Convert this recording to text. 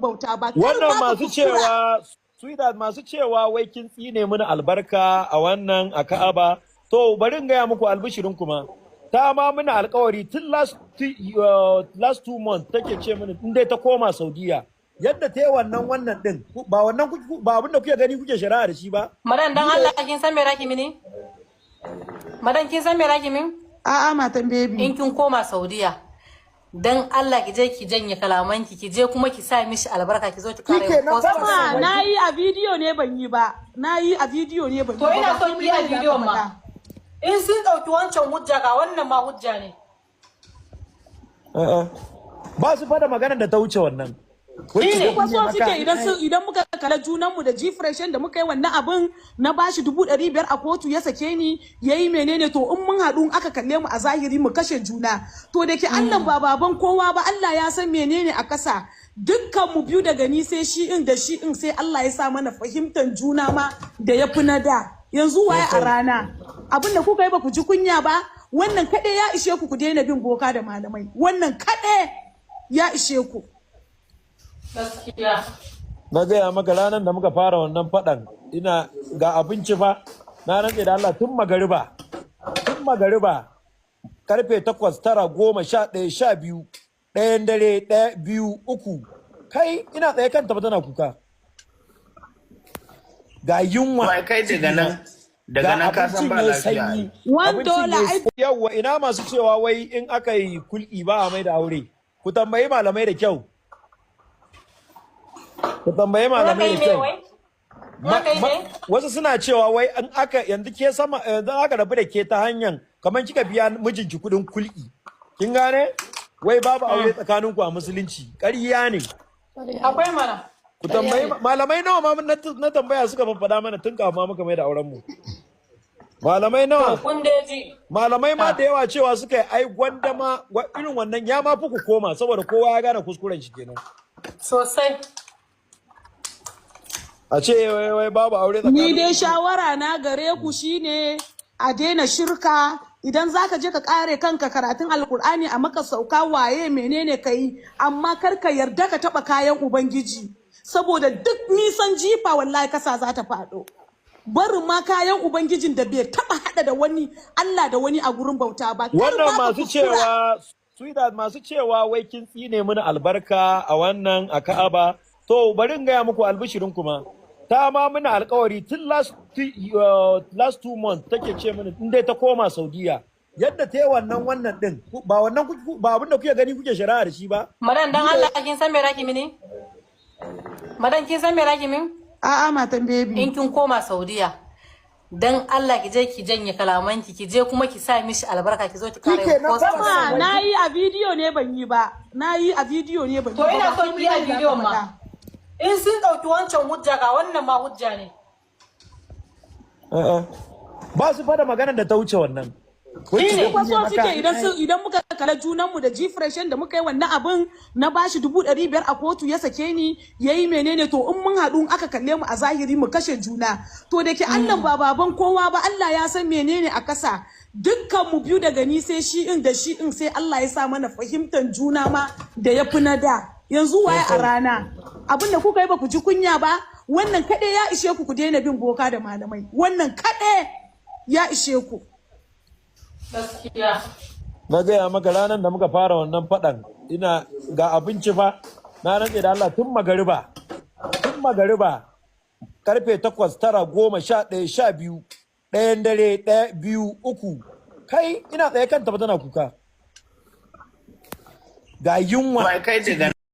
bauta ba. Kar Wannan ma ka masu kuskura. cewa, sweetheart, masu cewa wai kin tsine mini albarka a wannan a Ka'aba, to bari in gaya muku albishirin kuma. Ta ma mini alkawari tun last 2 months take ce mini in dai ta koma Saudiya, yadda ta yi wannan din, ba wannan ba abin da kuke gani kuke shari'a da shi ba. Madan, dan Allah, kin san me raki mini? Madan, kin san me raki min? A'a, matan baby. In kin koma Saudiya, dan Allah ki je ki janye kalamanki, ki je kuma ki sa mishi albarka, ki zo ki kare Shikenan. post. Sama na yi a bidiyo ne ban yi ba. Na yi a bidiyo ne ban yi To ba. ina Ba son ki yi a komai bane za ka bidiyon ma. faɗa. In sun ɗauki wancan hujja, ga wannan ma hujja ne. A'a. Ba su fada maganar da ta wuce wannan. Wai ki Shine. je Kuma ki so maka suke idan muka kalla junanmu da G-Fresh da muka yi wannan abin, na bashi 500,000 a kotu ya sake ni, yayi menene, to in mun haɗu, in aka kalle mu a zahiri, mu kashe juna. To da ke Allah ba baban kowa ba, Allah ya san menene a kasa. Dukkan mu biyu, daga ni sai shi in da shi in, sai Allah ya sa mana fahimtar juna ma da ya fi na da. Yanzu waye a rana? Abin da kuka yi, ba ku ji kunya ba? Wannan kaɗai ya ishe ku ku daina bin boka da malamai. Wannan kaɗai ya ishe ku. Gaskiya. Na gaya maka, ranar da muka fara wannan faɗan, ina ga abinci fa, na rantse da Allah, tun magariba, tun magariba, karfe 8, 9, 10, 11, 12, 1n dare, 1, 2, 3, kai, ina tsaye kanta ba tana kuka, ga yunwa. Wai kai, daga nan daga ga nan ka san abincin ba ya lafiya. sanyi. One Abincin dollar, ya yawwa. Ina masu cewa wai in aka yi kul'i ba a mai da aure? Ku tambayi malamai da kyau, ku tambayi malamai da kyau. Wasu suna cewa wai in aka yanzu ke sama, yanzu aka rabu da ke ta hanyar kamar kika biya mijinki kudin kul'i, kin gane, wai babu aure tsakaninku a musulunci. Ƙarya ne. Akwai mana. Ku tambayi malamai. Nawa ma na tambaya suka faɗa mana tun kafin ma muka mai da auren mu? Malamai nawa? Kun dai ji. Malamai ma da yawa cewa suka yi ai gwanda ma irin wannan ya ma fi ku koma, saboda kowa ya gane kuskuren shi kenan. Sosai. A ce wai babu aure Ni tsakanin dai shawara na gare ku shine a daina shirka. Idan zaka je ka kare kanka karatun Alkur'ani, a maka sauka, waye menene ka yi, amma kar ka yarda ka taba kayan Ubangiji, saboda duk nisan jifa, wallahi kasa za ta faɗo. Barin ma kayan Ubangijin da bai taba hada da wani Allah da wani a gurin bauta ba. Kar Wannan ma ka masu kuskura. cewa, sweetheart, masu cewa wai kin tsine mini albarka a wannan a Ka'aba, to bari in gaya muku albishirin kuma. Ta ma mini alkawari tun last 2 months take ce mini in dai ta koma Saudiya, yadda ta yi wannan din, ba wannan ba abin da kuke gani kuke shari'a da shi ba. Madan, dan Allah, kin san me raki mini? Madan, kin san me raki min? A'a, matan baby. In kin koma Saudiya, dan Allah ki je ki janye kalamanki, ki je kuma ki sa mishi albarka, ki zo ki kare Shikenan. post. Sama na yi a bidiyo ne ban yi ba. Na yi a bidiyo ne ban yi To ba. ina Ba son ki yi a komai bane za ka bidiyon ma. faɗa. In sun ɗauki wancan hujja, ga wannan ma hujja ne. A'a. Ba su fada maganar da ta wuce wannan. Wai ki je Kuma ki so maka suke idan muka kalla junanmu da G-Fresh da muka yi wannan abin, na bashi 500,000 a kotu ya sake ni, yayi menene, to in mun haɗu, in aka kalle mu a zahiri, mu kashe juna. To da ke Allah ba baban kowa ba, Allah ya san menene a kasa. Dukkan mu biyu, daga ni sai shi in da shi in, sai Allah ya sa mana fahimtar juna ma da ya fi na da. Yanzu waye a rana? Abin da kuka yi, ba ku ji kunya ba? Wannan kaɗai ya ishe ku ku daina bin boka da malamai. Wannan kaɗai ya ishe ku. Gaskiya. Na gaya maka, ranar da muka fara wannan faɗan, ina ga abinci fa, na rantse da Allah, tun magariba, tun magariba, karfe 8, 9, 10, 11, 12, 1n dare, 1, 2, 3, kai, ina tsaye kanta ba tana kuka, ga yunwa. Wai kai, daga